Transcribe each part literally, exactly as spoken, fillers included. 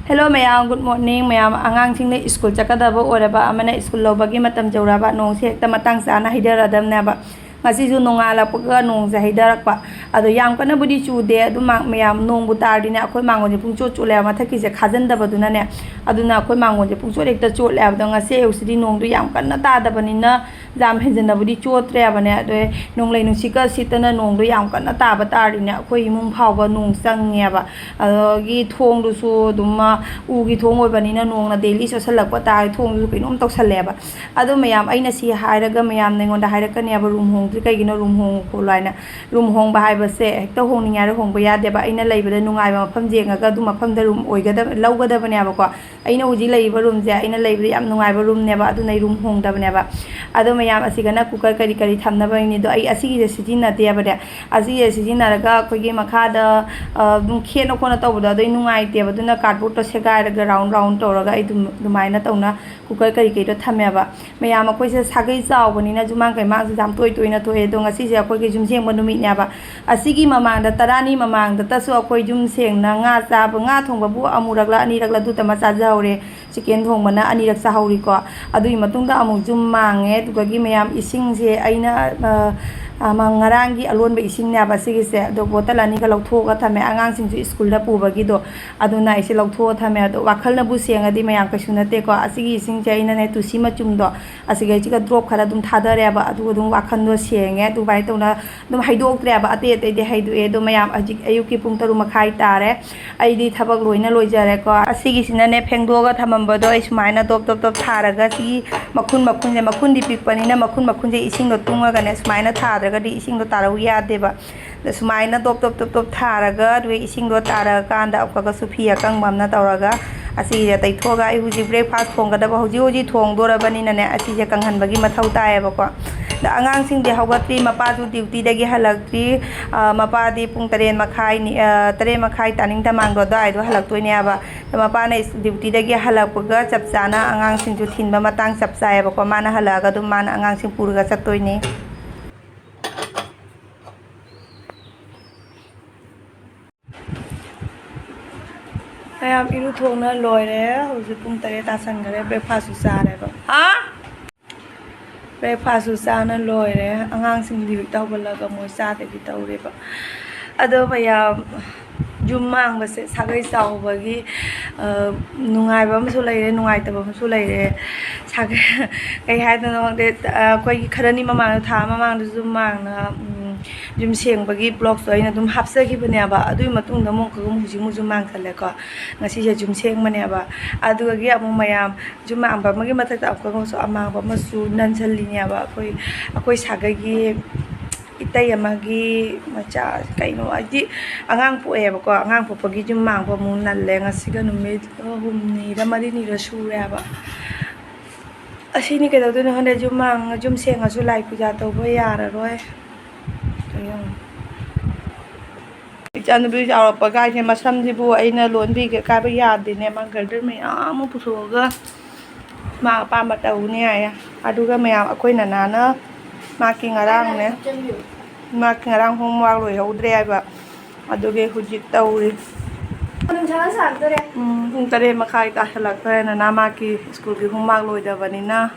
Hello ꯃꯌꯥꯝ, good morning꯫ ꯃꯌꯥꯝ, ꯑꯉꯥꯡꯁꯤꯡꯅ ꯁ꯭ꯀꯨꯜ ꯆꯠꯀꯗꯕ ꯑꯣꯏꯔꯕ, ꯑꯃꯅ ꯁ꯭ꯀꯨꯜ ꯂꯧꯕꯒꯤ ꯃꯇꯝ ꯌꯧꯔꯕ, ꯅꯣꯡꯁꯦ ꯍꯦꯛꯇ ꯃꯇꯥꯡ ꯆꯥꯅ ꯍꯩꯊꯔꯗꯕꯅꯦꯕ꯫ ꯉꯁꯤꯁꯨ ꯅꯣꯡꯉꯥꯜꯂꯛꯄꯒ ꯅꯣꯡꯁꯦ ꯍꯩꯊꯔꯛꯄ꯫ ꯑꯗꯣ ꯌꯥꯝ ꯀꯟꯅꯕꯨꯗꯤ ꯆꯨꯗꯦ, ꯑꯗꯨ ꯃꯥ-, ꯃꯌꯥꯝ, ꯅꯣꯡꯕꯨ ꯇꯥꯔꯗꯤꯅꯦ ꯑꯩꯈꯣꯏ ꯃꯥꯡꯒꯣꯟꯁꯦ ꯄꯨꯡꯆꯣꯠ ꯆꯣꯠꯂꯦꯕ, ꯃꯊꯛꯀꯤꯁꯦ ꯈꯥꯖꯤꯟꯗꯕꯗꯨꯅꯅꯦ꯫ ꯑꯗꯨꯅ ꯑꯩꯈꯣꯏ ꯃꯥꯡꯒꯣꯟꯁꯦ ꯄꯨꯡꯆꯣꯠ ꯍꯦꯛꯇ ꯆꯣꯠꯂꯦ ꯍꯥꯏꯕꯗꯣ꯫ ꯉꯁꯤ ꯑꯌꯨꯛꯁꯤꯗꯤ ꯅꯣꯡꯗꯣ ꯌꯥꯝ ꯀꯟꯅ ꯇꯥꯗꯕꯅꯤꯅ ꯌꯥꯝ ꯍꯦꯟꯖꯟꯅꯕꯨꯗꯤ ꯆꯣꯠꯇ꯭ꯔꯦꯕꯅꯦ꯫ ꯑꯗꯣ ꯅꯣꯡꯂꯩ ꯅꯨꯡꯁꯤꯠꯀ ꯁꯤꯠꯇꯅ ꯅꯣꯡꯗꯣ ꯌꯥꯝ ꯀꯟꯅ ꯇꯥꯕ ꯇꯥꯔꯗꯤꯅꯦ ꯑꯩꯈꯣꯏ ꯏꯃꯨꯡ ꯐꯥꯎꯕ ꯅꯣꯡ ꯆꯪꯉꯦꯕ꯫ ꯑꯗꯒꯤ ꯊꯣꯡꯗꯨꯁꯨ ꯑꯗꯨꯝ, ꯑ, ꯎꯒꯤ ꯊꯣꯡ ꯑꯣꯏꯕꯅꯤꯅ ꯅꯣꯡꯅ daily ꯆꯣꯠꯁꯜꯂꯛꯄ ꯇꯥꯔꯗꯤ ꯊꯣꯡꯗꯨꯁꯨ ꯀꯩꯅꯣꯝ ꯇꯧꯁꯜꯂꯦꯕ꯫ ꯑꯗꯣ ꯃꯌꯥꯝ, ꯑꯩꯅ ꯁꯤ ꯍꯥꯏꯔꯒ ꯃꯌꯥꯝꯅ ꯑꯩꯉꯣꯟꯗ ꯍꯥꯏꯔꯛꯀꯅꯦꯕ, "ꯔꯨꯝ ꯍꯣꯡꯗ꯭ꯔꯤ ꯀꯩꯒꯤꯅꯣ? ꯔꯨꯝ ꯍꯣꯡꯉꯨ ꯈꯣꯠꯂꯨ" ꯍꯥꯏꯅ꯫ ꯔꯨꯝ ꯍꯣꯡꯕ ꯍꯥꯏꯕꯁꯦ ꯍꯦꯛꯇ ꯍꯣꯡꯅꯤꯡꯉꯦ ꯍꯥꯏꯔ ꯍꯣꯡꯕ ꯌꯥꯗꯦꯕ꯫ ꯑꯩꯅ ꯂꯩꯕꯗ ꯅꯨꯡꯉꯥꯏꯕ ꯃꯐꯝ ꯌꯦꯡꯉꯒ ꯑꯗꯨ ꯃꯐꯝꯗ ꯔꯨꯝ ꯑꯣꯏꯒꯗꯕ, ꯂꯧꯒꯗꯕꯅꯦꯕꯀꯣ꯫ ꯑꯩꯅ ꯍꯧꯖꯤꯛ ꯂꯩꯔꯤꯕ ꯔꯨꯝꯁꯦ ꯑꯩꯅ ꯂꯩꯕꯗ ꯌꯥꯝ ꯅꯨꯡꯉꯥꯏꯕ ꯔꯨꯝꯅꯦꯕ, ꯑꯗꯨꯅ ꯑꯩ ꯔꯨꯝ ꯍꯣꯡꯗꯕꯅꯦꯕ꯫ ꯑꯗꯣ ꯃꯌꯥꯝ, ꯑꯁꯤꯒꯅ cooker ꯀꯔꯤ ꯀꯔꯤ ꯊꯝꯅꯕꯒꯤꯅꯤꯗꯣ, ꯑꯩ ꯑꯁꯤꯒꯤꯁꯦ ꯁꯤꯖꯤꯟꯅꯗꯦꯕꯅꯦ꯫ ꯑꯁꯤꯁꯦ ꯁꯤꯖꯤꯟꯅꯔꯒ ꯑꯩꯈꯣꯏꯒꯤ ꯃꯈꯥꯗ, ꯑ, ꯑꯗꯨꯝ ꯈꯦꯠꯅ ꯈꯣꯠꯅ ꯇꯧꯕꯗꯣ ꯑꯗꯨ ꯑꯩ ꯅꯨꯡꯉꯥꯏꯇꯦꯕ, ꯑꯗꯨꯅ cardboard ꯇꯣ ꯁꯦꯒꯥꯏꯔꯒ round round ꯇꯧꯔꯒ ꯑꯩ ꯑꯗꯨꯝ ꯑꯗꯨꯃꯥꯏꯅ ꯇꯧꯅ cooker ꯀꯔꯤ ꯀꯔꯤꯗꯣ ꯊꯝꯃꯦꯕ꯫ ꯃꯌꯥꯝ, ꯑꯩꯈꯣꯏꯁꯦ ꯁꯥꯒꯩ ꯆꯥꯎꯕꯅꯤꯅ ꯖꯨꯃꯥꯡ ꯀꯩꯃꯥꯡꯁꯦ ꯌꯥꯝ ꯇꯣꯏ ꯇꯣꯏꯅ ꯊꯣꯛꯑꯦ꯫ ꯑꯗꯣ ꯉꯁꯤꯁꯦ ꯑꯩꯈꯣꯏꯒꯤ ꯌꯨꯝꯁꯦꯡꯕ ꯅꯨꯃꯤꯠꯅꯦꯕ꯫ ꯑꯁꯤꯒꯤ ꯃꯃꯥꯡꯗ, ꯇꯔꯥꯅꯤ ꯃꯃꯥꯡꯗꯇꯁꯨ ꯑꯩꯈꯣꯏ ꯌꯨꯝ ꯁꯦꯡꯅ ꯉꯥ ꯆꯥꯕ, ꯉꯥ ꯊꯣꯡꯕꯕꯨ ꯑꯃꯨꯔꯛꯂ ꯑꯅꯤꯔꯛꯂ ꯑꯗꯨꯇ ꯑꯃ ꯆꯥꯖꯍꯧꯔꯦ꯫ Chicken ꯊꯣꯡꯕꯅ ꯑꯅꯤꯔꯛ ꯆꯥꯍꯧꯔꯤꯀꯣ꯫ ꯑꯗꯨꯒꯤ ꯃꯇꯨꯡꯗ ꯑꯃꯨꯛ ꯌꯨꯝ ꯃꯥꯡꯉꯦ꯫ ꯑꯗꯨꯗꯒꯤ ꯃꯌꯥꯝ, ꯏꯁꯤꯡꯁꯦ ꯑꯩꯅ, ꯑ, ꯑꯃ ꯉꯔꯥꯡꯒꯤ ꯑꯂꯣꯟꯕ ꯏꯁꯤꯡꯅꯦꯕ ꯁꯤꯒꯤꯁꯦ, ꯑꯗꯣ bottle ꯑꯅꯤꯒ ꯂꯧꯊꯣꯛꯑꯒ ꯊꯝꯃꯦ ꯑꯉꯥꯡꯁꯤꯡꯁꯨ ꯁ꯭ꯀꯨꯜꯗ ꯄꯨꯕꯒꯤꯗꯣ꯫ ꯑꯗꯨꯅ ꯑꯩꯁꯦ ꯂꯧꯊꯣꯛꯑ ꯊꯝꯃꯦ꯫ ꯑꯗꯣ ꯋꯥꯈꯜꯅꯕꯨ ꯁꯦꯡꯉꯗꯤ ꯃꯌꯥꯝ ꯀꯩꯁꯨ ꯅꯠꯇꯦꯀꯣ꯫ ꯑꯁꯤꯒꯤ ꯏꯁꯤꯡꯁꯦ ꯑꯩꯅꯅꯦ ꯇꯨꯁꯤ ꯃꯆꯨꯝꯗꯣ ꯑꯁꯤꯒꯩꯁꯤꯒ drop ꯈꯔ ꯑꯗꯨꯝ ꯊꯥꯗꯔꯦꯕ, ꯑꯗꯨꯒ ꯑꯗꯨꯝ ꯋꯥꯈꯜꯗꯣ ꯁꯦꯡꯉꯦ꯫ ꯑꯗꯨꯃꯥꯏꯅ ꯇꯧꯅ ꯑꯗꯨꯝ ꯍꯩꯗꯣꯛꯇ꯭ꯔꯦꯕ, ꯑꯇꯩ ꯑꯇꯩꯗꯤ ꯍꯩꯗꯣꯛꯑꯦ꯫ ꯑꯗꯣ ꯃꯌꯥꯝ, ꯍꯧꯖꯤꯛ ꯑꯌꯨꯛꯀꯤ ꯄꯨꯡ ꯇꯔꯨꯛ ꯃꯈꯥꯏ ꯇꯥꯔꯦ꯫ ꯑꯩꯗꯤ ꯊꯕꯛ ꯂꯣꯏꯅ ꯂꯣꯏꯖꯔꯦꯀꯣ꯫ ꯑꯁꯤꯒꯤꯁꯤꯅꯅꯦ, ꯐꯦꯡꯗꯣꯛꯑꯒ ꯊꯝꯃꯝꯕꯗꯣ ꯑꯩ ꯁꯨꯃꯥꯏꯅ ꯗꯣꯞ ꯗꯣꯞ ꯗꯣꯞ ꯊꯥꯔꯒ, ꯁꯤꯒꯤ ꯃꯈꯨꯟ ꯃꯈꯨꯟꯁꯦ, ꯃꯈꯨꯟꯗꯤ ꯄꯤꯛꯄꯅꯤꯅ ꯃꯈꯨꯟ ꯃꯈꯨꯟꯁꯦ ꯏꯁꯤꯡꯗꯣ ꯇꯨꯡꯉꯒꯅꯦ, ꯁꯨꯃꯥꯏꯅ ꯊꯥꯗ꯭ꯔꯒꯗꯤ ꯏꯁꯤꯡꯗꯣ ꯇꯥꯔꯧ ꯌꯥꯗꯦꯕ꯫ ꯑꯗ ꯁꯨꯃꯥꯏꯅ ꯗꯣꯞ ꯗꯣꯞ ꯗꯣꯞ ꯗꯣꯞ ꯊꯥꯔꯒ, ꯑꯗꯨꯒ ꯏꯁꯤꯡꯗꯣ ꯇꯥꯔꯛꯑꯀꯥꯟꯗ ꯑꯃꯨꯛꯀꯁꯨ ꯐꯤ ꯑꯀꯪꯕ ꯑꯃꯅ ꯇꯧꯔꯒ ꯑꯁꯤꯁꯦ ꯇꯩꯊꯣꯛꯑꯒ, ꯑꯩ ꯍꯧꯖꯤꯛ breakfast ꯊꯣꯡꯒꯗꯕ, ꯍꯧꯖꯤꯛ ꯍꯧꯖꯤꯛ ꯊꯣꯡꯗꯣꯔꯕꯅꯤꯅꯅꯦ, ꯑꯁꯤꯁꯦ ꯀꯪꯍꯟꯕꯒꯤ ꯃꯊꯧ ꯇꯥꯏꯌꯦꯕꯀꯣ꯫ ꯑꯗ ꯑꯉꯥꯡꯁꯤꯡꯗꯤ ꯍꯧꯒꯠꯇ꯭ꯔꯤ, ꯃꯄꯥꯁꯨ duty ꯗꯒꯤ ꯍꯜꯂꯛꯇ꯭ꯔꯤ꯫ ꯑ, ꯃꯄꯥꯗꯤ ꯄꯨꯡ ꯇꯔꯦꯠ ꯃꯈꯥꯏ, ꯅꯤ-, ꯑ, ꯇꯔꯦꯠ ꯃꯈꯥꯏ ꯇꯥꯅꯤꯡ ꯇꯃꯥꯡꯗꯣ ꯑꯗꯨꯋꯥꯏꯗꯣ ꯍꯜꯂꯛꯇꯣꯏꯅꯦꯕ꯫ ꯑꯗ ꯃꯄꯥꯅ ꯏꯁ-, duty ꯗꯒꯤ ꯍꯜꯂꯛꯄꯒ ꯆꯞ ꯆꯥꯅ ꯑꯉꯥꯡꯁꯤꯡꯁꯨ ꯊꯤꯟꯕ ꯃꯇꯥꯡ ꯆꯞ ꯆꯥꯏꯌꯦꯕꯀꯣ꯫ ꯃꯥꯅ ꯍꯜꯂꯛꯑꯒ ꯑꯗꯨꯝ ꯃꯥꯅ ꯑꯉꯥꯡꯁꯤꯡ ꯄꯨꯔꯒ ꯆꯠꯇꯣꯏꯅꯦ꯫ ꯃꯌꯥꯝ ꯏꯔꯨ ꯊꯣꯛꯅ ꯂꯣꯏꯔꯦ꯫ ꯍꯧꯖꯤꯛ ꯄꯨꯡ ꯇꯔꯦꯠ ꯇꯥꯁꯟꯈꯔꯦ꯫ ꯕ꯭ꯔꯦꯛꯐꯥꯁꯁꯨ ꯆꯥꯔꯦꯕ꯫ ꯍꯥ? ꯕ꯭ꯔꯦꯛꯐꯥꯁꯁꯨ ꯆꯥꯅ ꯂꯣꯏꯔꯦ꯫ ꯑꯉꯥꯡꯁꯤꯡꯗꯤ ꯍꯧꯖꯤꯛꯇ ꯍꯧꯒꯠꯂꯒ ꯃꯣꯏ ꯆꯥꯗꯒꯤ ꯇꯧꯔꯦꯕ꯫ ꯑꯗꯣ ꯃꯌꯥꯝ, ꯌꯨꯝ ꯃꯥꯡꯕꯁꯦ ꯁꯥꯒꯩ ꯆꯥꯎꯕꯒꯤ, ꯑ, ꯅꯨꯡꯉꯥꯏꯕ ꯑꯃꯁꯨ ꯂꯩꯔꯦ, ꯅꯨꯡꯉꯥꯏꯇꯕ ꯑꯃꯁꯨ ꯂꯩꯔꯦ꯫ ꯁꯥꯒꯩ, ꯀꯩ ꯍꯥꯏꯗꯣꯏꯅꯣ ꯈꯪꯗꯦ꯫ ꯑ, ꯑꯩꯈꯣꯏꯒꯤ ꯈꯔꯅꯤ ꯃꯃꯥꯡꯗ, ꯊꯥ ꯑꯃ ꯃꯃꯥꯡꯗꯁꯨ ꯃꯥꯡꯅ, ꯎꯝ, ꯌꯨꯝ ꯁꯦꯡꯕꯒꯤ ꯕ꯭ꯂꯣꯛꯇꯣ ꯑꯩꯅ ꯑꯗꯨꯝ ꯍꯥꯞꯆꯈꯤꯕꯅꯦꯕ꯫ ꯑꯗꯨꯒꯤ ꯃꯇꯨꯡꯗ ꯑꯃꯨꯛ ꯑꯃꯨꯛ ꯍꯧꯖꯤꯛ ꯑꯃꯨꯛꯁꯨ ꯃꯥꯡꯁꯜꯂꯦꯀꯣ꯫ ꯉꯁꯤꯁꯦ ꯌꯨꯝ ꯁꯦꯡꯕꯅꯦꯕ꯫ ꯑꯗꯨꯗꯒꯤ ꯑꯃꯨꯛ ꯃꯌꯥꯝ ꯌꯨꯝ ꯃꯥꯡꯕ ꯑꯃꯒꯤ ꯃꯊꯛꯇ ꯑꯃꯨꯛꯀꯁꯨ ꯑꯃꯥꯡꯕ ꯑꯃꯁꯨ ꯅꯟꯁꯤꯜꯂꯤꯅꯦꯕ꯫ ꯑꯩꯈꯣꯏ, ꯑꯩꯈꯣꯏ ꯁꯥꯒꯩꯒꯤ ꯏꯇꯩ ꯑꯃꯒꯤ ꯃꯆꯥ, ꯀꯩꯅꯣ, ꯍꯥꯏꯗꯤ ꯑꯉꯥꯡ ꯄꯣꯛꯑꯦꯕꯀꯣ꯫ ꯑꯉꯥꯡ ꯄꯣꯛꯄꯒꯤ ꯌꯨꯝ ꯃꯥꯡꯕ ꯑꯃꯨꯛ ꯅꯜꯂꯦ꯫ ꯉꯁꯤꯒ ꯅꯨꯃꯤꯠ ꯍꯨꯝꯅꯤꯔ ꯃꯔꯤꯅꯤꯔ ꯁꯨꯔꯦꯕ꯫ ꯑꯁꯤꯅꯤ ꯀꯩꯗꯧꯗꯣꯏꯅꯣ ꯈꯪꯗꯦ꯫ ꯌꯨꯝ ꯃꯥꯡ-, ꯌꯨꯝ ꯁꯦꯡꯉꯁꯨ ꯂꯥꯏ ꯄꯨꯖꯥ ꯇꯧꯕ ꯌꯥꯔꯔꯣꯏ꯫ ꯀꯩꯅꯣ? ꯏꯆꯥꯅꯨꯄꯤ ꯆꯥꯎꯔꯛꯄ ꯀꯥꯏꯁꯦ ꯃꯁꯝꯁꯤꯕꯨ ꯑꯩꯅ ꯂꯣꯟꯕꯤꯒꯦ ꯀꯥꯏꯕ ꯌꯥꯗꯦꯅꯦ꯫ ꯃꯥ ꯒꯥꯔꯗꯦꯟ ꯃꯌꯥꯝ ꯑꯃ ꯄꯨꯊꯣꯛꯑꯒ ꯃꯥ ꯑꯄꯥꯝꯕ ꯇꯧꯅꯤ ꯍꯥꯏꯌꯦ꯫ ꯑꯗꯨꯒ ꯃꯌꯥꯝ, ꯑꯩꯈꯣꯏ ꯅꯅꯥꯅ ꯃꯥꯀꯤ ꯉꯔꯥꯡꯅꯦ, ꯃꯥꯀꯤ ꯉꯔꯥꯡ ꯍꯣꯝꯋꯥꯔꯛ ꯂꯣꯏꯍꯧꯗ꯭ꯔꯦ ꯍꯥꯏꯕ꯫ ꯑꯗꯨꯒꯤ ꯍꯧꯖꯤꯛ ꯇꯧꯔꯤ꯫ ꯅꯨꯡꯁꯥ ꯁꯥꯔꯛꯇꯣꯔꯦ꯫ ꯎꯝ, ꯄꯨꯡ ꯇꯔꯦꯠ ꯃꯈꯥꯏ ꯇꯥꯁꯜꯂꯛꯇꯣꯔꯦ꯫ ꯅꯅꯥ ꯃꯥꯀꯤ ꯁ꯭ꯀꯨꯜꯒꯤ ꯍꯣꯝꯋꯥꯔꯛ ꯂꯣꯏꯗꯕꯅꯤꯅ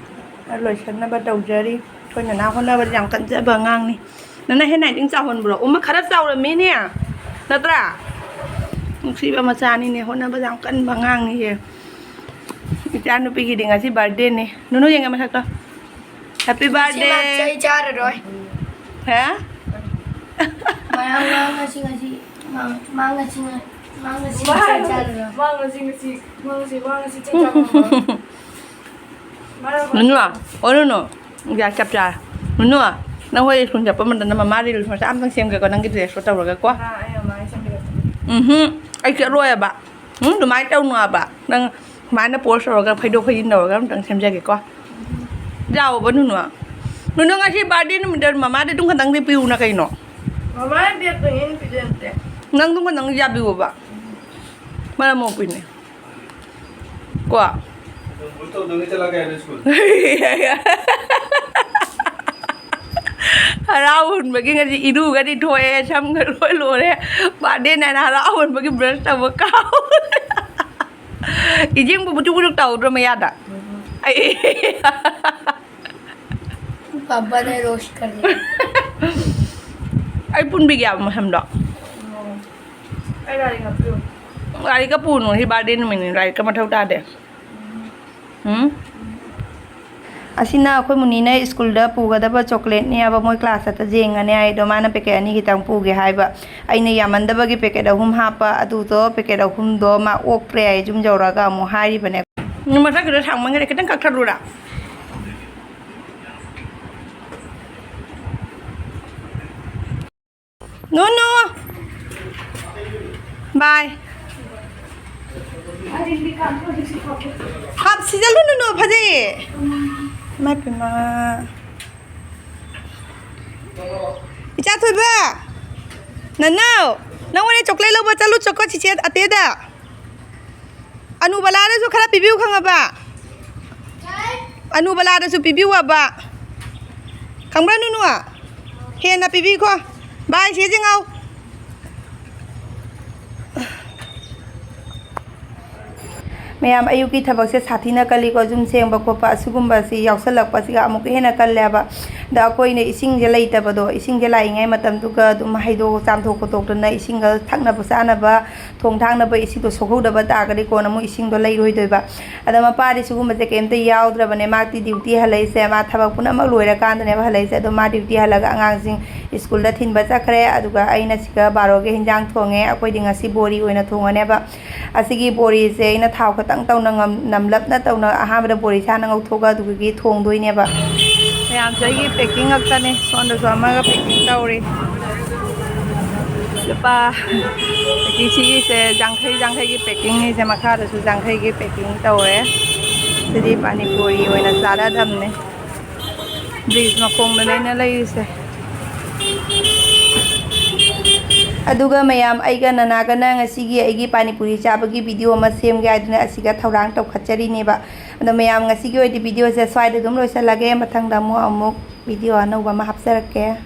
ꯂꯣꯏꯁꯟꯅꯕ ꯇꯧꯖꯔꯤ꯫ ꯑꯩꯈꯣꯏ ꯅꯅꯥ ꯍꯣꯠꯅꯕꯗ ꯌꯥꯝ ꯀꯟꯖꯕ ꯑꯉꯥꯡꯅꯤ꯫ ꯅꯅꯥ ꯍꯦꯟ ꯔꯥꯏꯇꯤꯡ ꯆꯥꯎꯍꯟꯕ꯭ꯔꯣ? ꯎꯃ, ꯈꯔ ꯆꯥꯎꯔꯝꯃꯤꯅꯦ, ꯅꯠꯇ꯭ꯔꯥ? ꯅꯨꯡꯁꯤꯕ ꯃꯆꯥꯅꯤꯅꯦ, ꯍꯣꯠꯅꯕ ꯌꯥꯝ ꯀꯟꯕ ꯑꯉꯥꯡꯅꯤꯁꯦ꯫ ꯏꯆꯥ ꯅꯨꯄꯤꯒꯤꯗꯤ ꯉꯁꯤ ꯕꯥꯔꯗꯦꯅꯦ꯫ ꯅꯨꯅꯨ, ꯌꯦꯡꯒꯦ ꯃꯁꯛꯇꯣ꯫ ꯍꯦꯄꯤ ꯁꯤ ꯃꯥ ꯕꯥꯔꯗꯦ꯫ ꯆꯩ ꯆꯥꯔꯔꯣꯏ꯫ ꯍꯥ? ꯃꯌꯥꯝ ꯃꯥ ꯉꯁꯤ, ꯉꯁꯤ, ꯃꯥ, ꯃꯥ ꯉꯁꯤ, ꯉ-, ꯃꯥ ꯉꯁꯤ ꯆꯩ ꯆꯥꯔꯔꯣꯏ꯫ ꯃꯥ ꯉꯁꯤ, ꯉꯁꯤ, ꯃꯥ ꯉꯁꯤ, ꯃꯥ ꯉꯁꯤ ꯆꯩ ꯆꯥꯔꯔꯣꯏ꯫ ꯅꯨꯅꯨ, ꯑꯣ ꯅꯨꯅꯨ, ꯌꯥ, ꯆꯞ ꯆꯥꯔꯦ꯫ ꯅꯨꯅꯨ, ꯅꯪ ꯍꯣꯏ ꯁ꯭ꯀꯨꯜ ꯆꯠꯄ ꯃꯇꯝꯗ ꯃꯃꯥ ꯔꯤꯜꯁ ꯃꯆꯥ ꯑꯝꯇꯪ ꯁꯦꯝꯒꯦꯀꯣ, ꯅꯪꯒꯤ ꯗ꯭ꯔꯦꯁꯇꯣ ꯇꯧꯔꯒꯀꯣ꯫ ꯃꯥ, ꯑꯩ ꯃꯃꯥꯒꯤ ꯁꯦꯝꯕꯤꯔꯛꯀꯦ꯫ ꯎꯝꯍꯨꯝ, ꯑꯩ ꯆꯠꯂꯣꯏꯕ꯫ ꯎꯝ, ꯑꯗꯨꯃꯥꯏꯅ ꯇꯧꯅꯣ ꯍꯥꯏꯕ꯫ ꯅꯪ ꯁꯨꯃꯥꯏꯅ ꯄꯣꯁ ꯇꯧꯔꯒ, ꯐꯩꯗꯣꯛ ꯐꯩꯖꯤꯟ ꯇꯧꯔꯒ ꯑꯝꯇꯪ ꯁꯦꯝꯖꯒꯦꯀꯣ꯫ ꯌꯥꯎꯕ ꯅꯨꯅꯨ꯫ ꯅꯨꯅꯨ, ꯉꯁꯤ ꯕꯥꯔꯗꯦ ꯅꯨꯃꯤꯠꯇ ꯃꯃꯥꯗ ꯑꯗꯨꯝ ꯈꯇꯪꯗꯤ ꯄꯤꯌꯨꯅ ꯀꯩꯅꯣ? ꯃꯃꯥꯅ ꯄꯤꯔꯛꯇꯣꯏꯅꯦ, ꯑꯩꯅ ꯄꯤꯗꯣꯏ ꯅꯠꯇꯦ꯫ ꯅꯪ ꯑꯗꯨꯝ ꯈꯇꯪ ꯌꯥꯕꯤꯌꯣꯕ꯫ ꯃꯔꯝ ꯃꯣꯛꯄꯤꯅꯦ꯫ ꯀꯣ? ꯑꯗꯨꯝ ꯇꯧꯗꯧꯒꯤ ꯆꯠꯂꯒꯦ ꯍꯥꯏꯅ ꯁ꯭ꯀꯨꯜ꯫ ꯍꯔꯥꯎ ꯍꯨꯟꯕꯒꯤ ꯉꯁꯤ ꯏꯔꯨꯒꯗꯤ ꯊꯣꯛꯑꯦ, ꯁꯝꯒ ꯂꯣꯏ ꯂꯣꯏꯔꯦ꯫ ꯕꯥꯔꯗꯦ ꯅꯥꯏꯅ ꯍꯔꯥꯎ ꯍꯨꯟꯕꯒꯤ ꯕ꯭ꯔꯁ ꯇꯧꯕ ꯀꯥꯎ꯫ ꯏꯖꯤꯡꯕꯨ ꯕꯨꯇꯨ ꯕꯨꯇꯨ ꯇꯧꯗ꯭ꯔꯣ ꯃꯌꯥꯗ? ꯑꯩ ꯄꯥꯄꯥꯅ ꯔꯣꯁ ꯀꯔꯦ꯫ ꯑꯩ ꯄꯨꯟꯕꯤꯒꯦ ꯍꯥꯏꯕ ꯃꯁꯝꯗꯣ꯫ ꯑꯩ ꯂꯥꯏꯔꯤꯛ ꯍꯥꯞꯄꯤꯌꯨ꯫ ꯂꯥꯏꯔꯤꯛꯀ ꯄꯨꯅꯨ, ꯁꯤ ꯕꯥꯔꯗꯦ ꯅꯨꯃꯤꯠꯅꯤ, ꯂꯥꯏꯔꯤꯛꯀ ꯃꯊꯧ ꯇꯥꯗꯦ꯫ ꯎꯝ? ꯑꯁꯤꯅ ꯑꯩꯈꯣꯏ ꯃꯨꯅꯤꯅ ꯁ꯭ꯀꯨꯜꯗ ꯄꯨꯒꯗꯕ ꯆꯣꯀ꯭ꯂꯦꯠꯅꯦ ꯍꯥꯏꯕ, ꯃꯣꯏ ꯀ꯭ꯂꯥꯁ ꯆꯠꯇ ꯌꯦꯡꯉꯅꯤ ꯍꯥꯏꯗꯣ, ꯃꯥꯅ ꯄꯦꯀꯦꯠ ꯑꯅꯤ ꯈꯤꯇꯪ ꯄꯨꯒꯦ ꯍꯥꯏꯕ꯫ ꯑꯩꯅ ꯌꯥꯝꯃꯟꯗꯕꯒꯤ ꯄꯦꯀꯦꯠ ꯑꯍꯨꯝ ꯍꯥꯞꯄ, ꯑꯗꯨꯗꯣ ꯄꯦꯀꯦꯠ ꯑꯍꯨꯝꯗꯣ ꯃꯥ ꯑꯣꯛꯇ꯭ꯔꯦ ꯍꯥꯏ, ꯌꯨꯝ ꯌꯧꯔꯒ ꯑꯃꯨꯛ ꯍꯥꯏꯔꯤꯕꯅꯦ꯫ ꯃꯊꯛꯀꯤꯗꯣ ꯁꯥꯡꯃꯟꯈꯔꯦ, ꯈꯤꯇꯪ ꯀꯛꯊꯠꯂꯨꯔꯥ? ꯅꯨꯅꯨ! ꯕꯥꯏ꯫ ꯍꯥꯞ, ꯁꯤꯖꯜꯂꯨ, ꯅꯨꯅꯨ, ꯐꯖꯩꯌꯦ꯫ ꯏꯃꯥꯏ ꯄꯦꯝꯃ꯫ ꯏꯆꯥ ꯊꯣꯏꯕ! ꯅꯅꯥꯎ! ꯅꯪ ꯍꯣꯔꯦꯟ ꯆꯣꯀ꯭ꯂꯦꯠ ꯂꯧꯕ ꯆꯠꯂꯨ ꯆꯣꯀꯣ ꯆꯤꯆꯦ ꯑꯇꯦꯗ꯫ ꯑꯅꯨꯕꯂꯥꯗꯁꯨ ꯈꯔ ꯄꯤꯕꯤꯌꯨ ꯈꯪꯉꯕ? ꯑꯅꯨꯕꯂꯥꯗꯁꯨ ꯄꯤꯕꯤꯌꯨ ꯍꯥꯏꯕ꯫ ꯈꯪꯕ꯭ꯔꯥ ꯅꯨꯅꯨ? ꯍꯦꯟꯅ ꯄꯤꯕꯤꯈꯣ꯫ ꯕꯥꯏ, ꯁꯤꯁꯦ ꯉꯥꯎ꯫ ꯃꯌꯥꯝ, ꯑꯌꯨꯛꯀꯤ ꯊꯕꯛꯁꯦ ꯁꯥꯊꯤꯅ ꯀꯜꯂꯤꯀꯣ꯫ ꯌꯨꯝ ꯁꯦꯡꯕ ꯈꯣꯠꯄ ꯑꯁꯤꯒꯨꯝꯕꯁꯤ ꯌꯥꯎꯁꯜꯂꯛꯄꯁꯤꯒ ꯑꯃꯨꯛꯀ ꯍꯦꯟꯅ ꯀꯜꯂꯦꯕ꯫ ꯑꯗ ꯑꯩꯈꯣꯏꯅ ꯏꯁꯤꯡꯁꯦ ꯂꯩꯇꯕꯗꯣ, ꯏꯁꯤꯡꯁꯦ ꯂꯥꯛꯏꯉꯩ ꯃꯇꯝꯗꯨꯒ ꯑꯗꯨꯝ ꯍꯩꯗꯣꯛ ꯆꯥꯝꯊꯣꯛ ꯈꯣꯠꯇꯣꯛꯇꯅ ꯏꯁꯤꯡꯒ ꯊꯛꯅꯕ ꯆꯥꯅꯕ ꯊꯣꯡ ꯊꯥꯛꯅꯕ ꯏꯁꯤꯡꯗꯣ ꯁꯣꯛꯍꯧꯗꯕ ꯇꯥꯔꯒꯗꯤ ꯀꯣꯟꯅ ꯑꯃꯨꯛ ꯏꯁꯤꯡꯗꯣ ꯂꯩꯔꯣꯏꯗꯣꯏꯕ꯫ ꯑꯗ ꯃꯄꯥꯗꯤ ꯁꯤꯒꯨꯝꯕꯁꯦ ꯀꯩꯝꯇ ꯌꯥꯎꯗ꯭ꯔꯕꯅꯦ꯫ ꯃꯥꯗꯤ ꯗ꯭ꯌꯨꯇꯤ ꯍꯜꯂꯛꯏꯁꯦ꯫ ꯃꯥ ꯊꯕꯛ ꯄꯨꯝꯅꯃꯛ ꯂꯣꯏꯔꯀꯥꯟꯗꯅꯦꯕ ꯍꯜꯂꯛꯏꯁꯦ꯫ ꯑꯗꯣ ꯃꯥ ꯗ꯭ꯌꯨꯇꯤ ꯍꯜꯂꯒ ꯑꯉꯥꯡꯁꯤꯡ ꯁ꯭ꯀꯨꯜꯗ ꯊꯤꯟꯕ ꯆꯠꯈ꯭ꯔꯦ꯫ ꯑꯗꯨꯒ ꯑꯩꯅ ꯁꯤꯗ ꯕꯥꯔꯣꯒꯤ ꯍꯤꯟꯖꯥꯡ ꯊꯣꯡꯉꯦ꯫ ꯑꯩꯈꯣꯏꯗꯤ ꯉꯁꯤ ꯕꯣꯔꯤ ꯑꯣꯏꯅ ꯊꯣꯡꯉꯅꯦꯕ꯫ ꯑꯁꯤꯒꯤ ꯕꯣꯔꯤꯁꯦ ꯑꯩꯅ ꯊꯥꯎ ꯈꯇꯪ ꯇꯧꯅ ꯉꯝ-, ꯅꯝꯂꯞꯅ ꯇꯧꯅ ꯑꯍꯥꯟꯕꯗ ꯕꯣꯔꯤ ꯁꯥꯅ ꯉꯧꯊꯣꯛꯑꯒ ꯑꯗꯨꯗꯒꯤ ꯊꯣꯡꯗꯣꯏꯅꯦꯕ꯫ ꯃꯌꯥꯝꯁꯦ ꯑꯩꯒꯤ ꯄꯦꯀꯤꯡ ꯉꯥꯛꯇꯅꯦ꯫ ꯁꯣꯝꯗꯁꯨ ꯑꯃꯒ ꯄꯦꯀꯤꯡ ꯇꯧꯔꯤ꯫ ꯂꯨꯄꯥ, ꯄꯦꯀꯤꯡ ꯁꯤꯒꯤꯁꯦ ꯌꯥꯡꯈꯩ, ꯌꯥꯡꯈꯩꯒꯤ ꯄꯦꯀꯤꯡꯅꯤ꯫ ꯁꯦ ꯃꯈꯥꯗꯁꯨ ꯌꯥꯡꯈꯩꯒꯤ ꯄꯦꯀꯤꯡ ꯇꯧꯔꯦ꯫ ꯁꯤꯗꯤ ꯄꯥꯅꯤꯄꯨꯔꯤ ꯑꯣꯏꯅ ꯆꯥꯔꯗꯝꯅꯦ꯫ ꯕ꯭ꯔꯤꯖ ꯃꯈꯣꯡꯗꯅꯦ ꯑꯩꯅ ꯂꯩꯔꯤꯁꯦ꯫ ꯑꯗꯨꯒ ꯃꯌꯥꯝ, ꯑꯩꯒ ꯅꯅꯥꯒꯅ ꯉꯁꯤꯒꯤ ꯑꯩꯒꯤ ꯄꯥꯅꯤꯄꯨꯔꯤ ꯆꯥꯕꯒꯤ ꯚꯤꯗꯤꯑꯣ ꯑꯃ ꯁꯦꯝꯒꯦ ꯍꯥꯏꯗꯨꯅ ꯑꯁꯤꯒ ꯊꯧꯔꯥꯡ ꯇꯧꯈꯠꯆꯔꯤꯅꯦꯕ꯫ ꯑꯗꯣ ꯃꯌꯥꯝ, ꯉꯁꯤꯒꯤ ꯑꯣꯏꯅꯗꯤ ꯚꯤꯗꯤꯑꯣꯁꯦ ꯁ꯭ꯋꯥꯏꯗ ꯑꯗꯨꯝ ꯂꯣꯏꯁꯤꯜꯂꯒꯦ꯫ ꯃꯊꯪꯗ ꯑꯃꯨꯛ, ꯑꯃꯨꯛ ꯚꯤꯗꯤꯑꯣ ꯑꯅꯧꯕ ꯑꯃ ꯍꯥꯞꯆꯔꯛꯀꯦ꯫